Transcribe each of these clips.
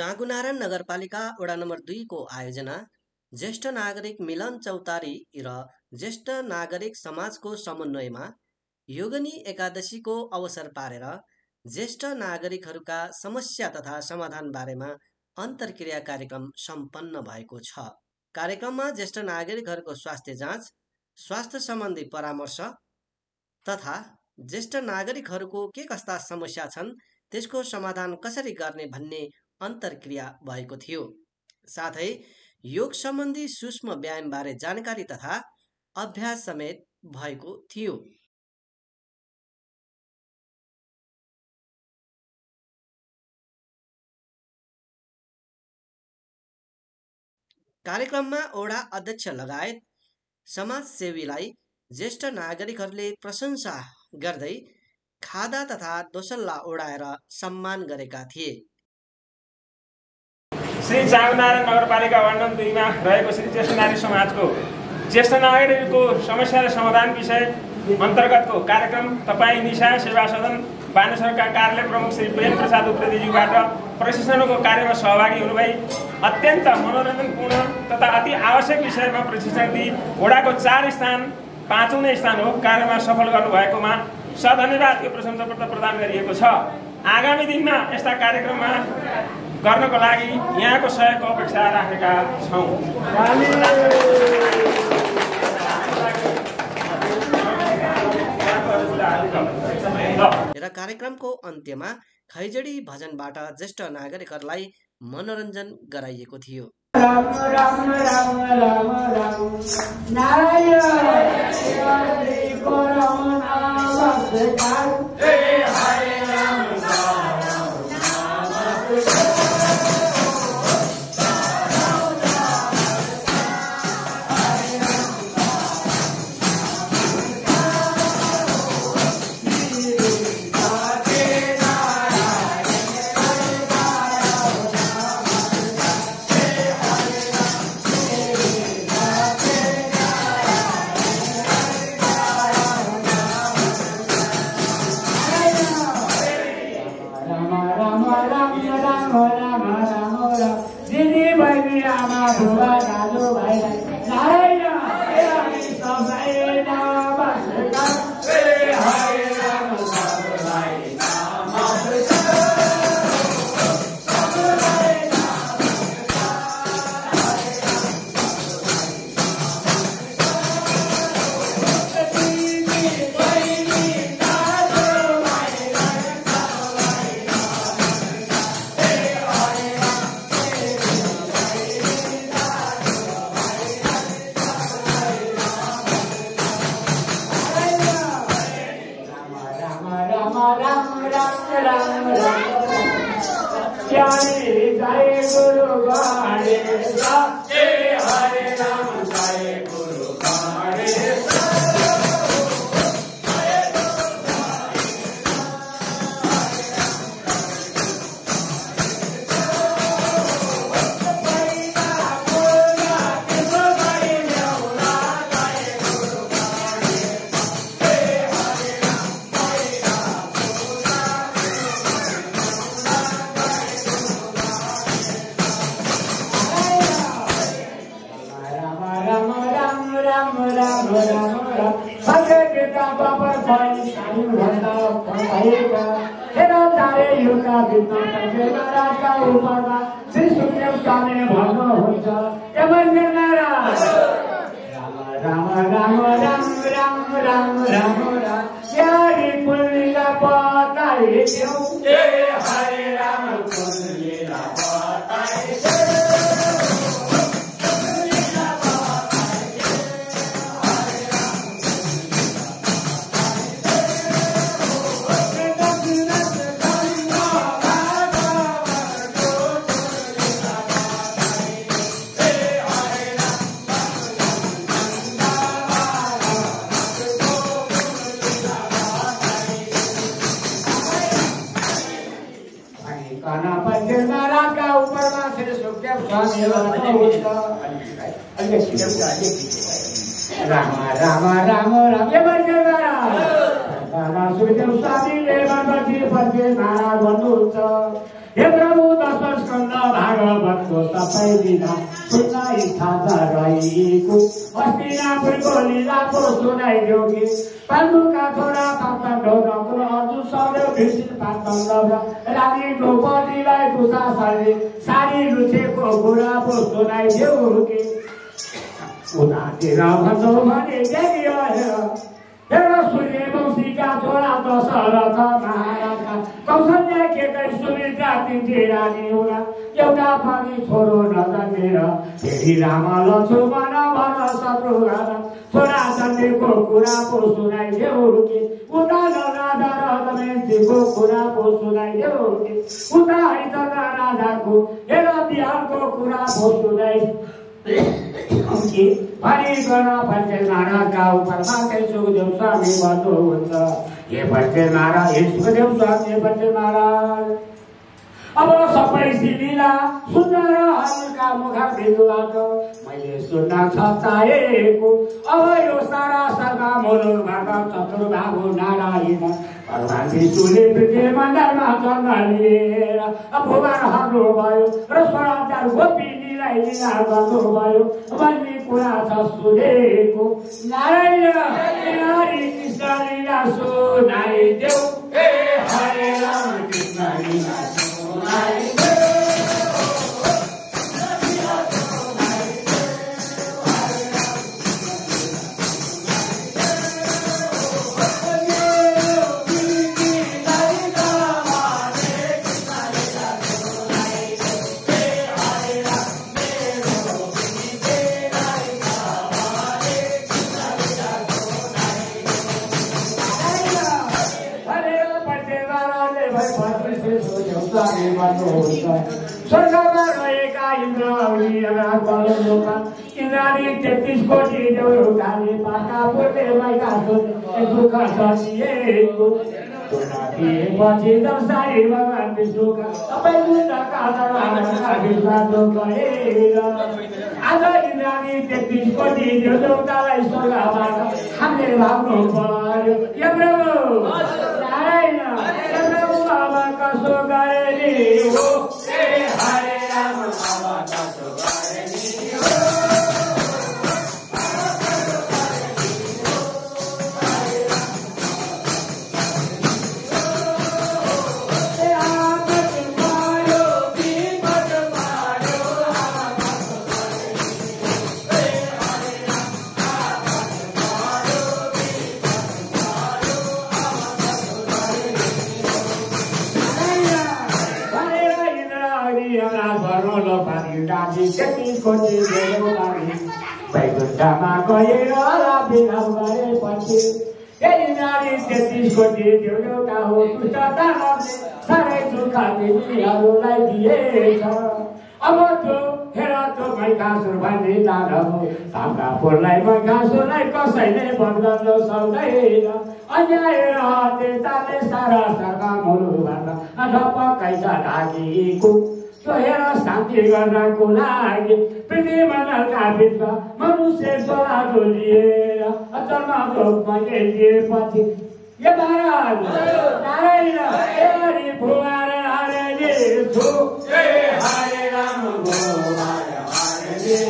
चाँगुनारायण नगरपालिका वडा नम्बर 2 को आयोजना ज्येष्ठ नागरिक मिलन चौतारी र ज्येष्ठ नागरिक समाजको समन्वयमा योगनी एकादशीको अवसर पारेर ज्येष्ठ नागरिकहरूका समस्या तथा समाधान बारेमा अन्तर्क्रिया कार्यक्रम सम्पन्न भएको छ। कार्यक्रममा ज्येष्ठ नागरिकहरूको स्वास्थ्य जाँच, स्वास्थ्य सम्बन्धी परामर्श तथा ज्येष्ठ नागरिकहरूको के कस्ता समस्या छन् त्यसको समाधान कसरी गर्ने भन्ने अन्तर्क्रिया भएको थियो। साथै योग सम्बन्धी सूक्ष्म व्यायाम बारे जानकारी तथा अभ्यास समेत भएको थियो। कार्यक्रममा वडा अध्यक्ष लगायत समाजसेवीलाई ज्येष्ठ नागरिकहरूले प्रशंसा गर्दै खादा तथा दोसल्ला उडाएर सम्मान गरेका थिए। श्री चाँगुनारायण नगरपालिका वार्ड नम्बर 2 मा रहेको श्री ज्येष्ठ नागरिक समाजको ज्येष्ठ नागरिकको समस्या र समाधान विषय अन्तर्गतको कार्यक्रम तपाईँ निशा सेवा सदन बानेश्वरका कार्यालय प्रमुख श्री प्रेम प्रसाद उप्रेतीज्यूबाट प्रशिक्षणको कार्यमा सहभागी हुनुभई अत्यन्त मनोरञ्जनपूर्ण तथा अति आवश्यक विषयमा प्रशिक्षण दिई वडाको 4 स्थान 5औं नै स्थान हो कार्यमा सफल गर्नुभएकोमा सधन्यवादको प्रशंसा पत्र प्रदान गरिएको छ। आगामी दिनमा यस्ता कार्यक्रममा गर्नको लागि यहाँको सहयोगको अपेक्षा राखेका छौँ। र कार्यक्रमको अन्त्यमा खैजडी भजनबाट ज्येष्ठ नागरिकहरूलाई मनोरञ्जन गराइएको थियो। राम राम राम राम राम नारायण राम राम राम राम ये बन गया राम सुखदेव स्वामीले मनपछि फर्के नारा भन्नुहुन्छ हे प्रभु 10 स्कन्द रातो सबै दिन सुन्न इच्छा छ रहेको हस्तिनापुरको लीलाको सुनाइदेऊ कि पाण्डुका छोरा पाण्डवको अर्जुन सौर्य भीष्म पाण्डव रानी द्रौपदीलाई दुशासनले साडी लुछेको कुरा पो सुनाइदेऊ कि उतातिर भन्छौ भने देखियो हेर सूर्यवंशीका छोरा दशरथ महाराजका कौशल्या केकै सुमित्रा तिनकी रानी हुन एउटा पनि छोरो नजन्मेर फेरि राम लक्ष्मण भन शत्रुघ्न छोरा जन्मेको कुरा पो सुनाइदेऊ कि उता दमयन्तीको कुरा पो सुनाइदेऊ कि उता हैदरा राजाको हेर बिहारको कुरा पो सुनाइदेऊ कि हरिगण फर्केल नाराका उपरमा चाहिँ सुखदेव स्वामी भन्नुहुन्छ हे फर्केल नारा हे सुखदेव स्वामी फर्केल महाराज अब सबै सिलीला सुन्दर हल्का मुखा बिन्दुबाट मैले सुन्न चाहेको अब यो सारा सभा मुलुकबाट चतुर्बाहु नारायण भगवान विष्णुले पृथ्वी मण्डलमा जन्म लिएर भुवन हाल्नुभयो र स्वराचार गोपिनीलाई लीला गर्नुभयो भन्ने कुरा छ सुनेको नारायण हरि कृष्ण लीला सुनाइदेऊ हरे राम कृष्ण लीला स्वर्गमा रहेका इन्द्राणी 33 कोटी देवताले पाका पोटे मैका दुःख ससिएको पछि दर्शाई भगवान विष्णुका सबै दुःखका गएर आज इन्द्राणी 33 कोटी देवतालाई स्वर्गबाट हामीले भाग्नु पर्यो हे प्रभु नारायण हे प्रभु बाबा कसो गरे हो हरे राम बाबा कसो गरे हो वैकुण्ठमा गएर विलाप गरेपछि इन्द्राणी 33 कोटी देवता हो दुष्टताले साह्रै दुःख तिमीहरूलाई दिएछ अब त्यो हेर त्यो मैकासुर भन्ने दानव हो ताम्रापुरलाई मैकासुरलाई कसैले वध गर्न सक्दैन अन्याय र अत्याचारले सारा सर्गा मुलुकबाट ढपकाइ छ ढाकिएको त्यो हेर शान्ति गर्नको लागि पृथ्वी मण्डलका बिचमा मनुष्य छोराको लिएर जन्म रूपमा दिएपछि ये महाराज नारायण हरि भुवार हरे छु हरे राम भुवार हरे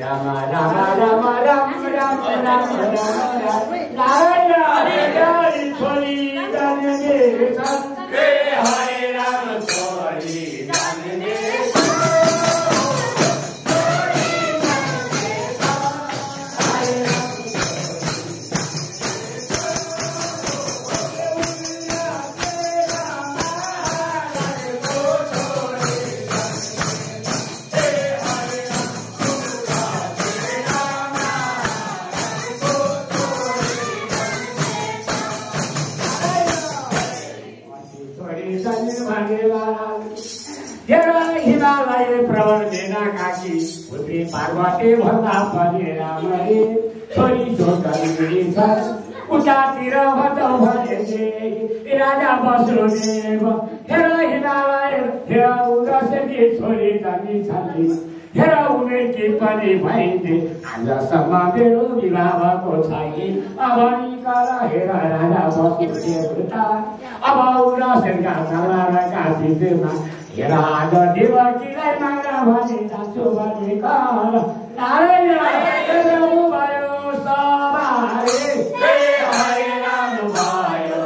राम राम राम राम राम राम राम नारायण हरि छोरी जाने हरे राम छोरी जाने प्रवर देना काकी पुत्री पार्वती भन्दा पनि रामले छोरी छोरी छ उतातिर भटौ भने राजा वसुदेव हेर हिमालय हेर उरसकी छोरी जनी छली हेर उमेरकी पनि भइदिए आजसम्म मेरो विवाह भएको छैन अब निकाल हेर राजा वसुदेव अब उरसका चलारका बिचमा हेर आज देवकीलाई माग्न भने जान्छु भने कर नारायण भयो सवारे हरे राम भयो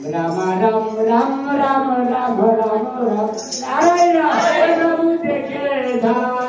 राम राम राम राम राम राम राम नारायण प्रभु देखे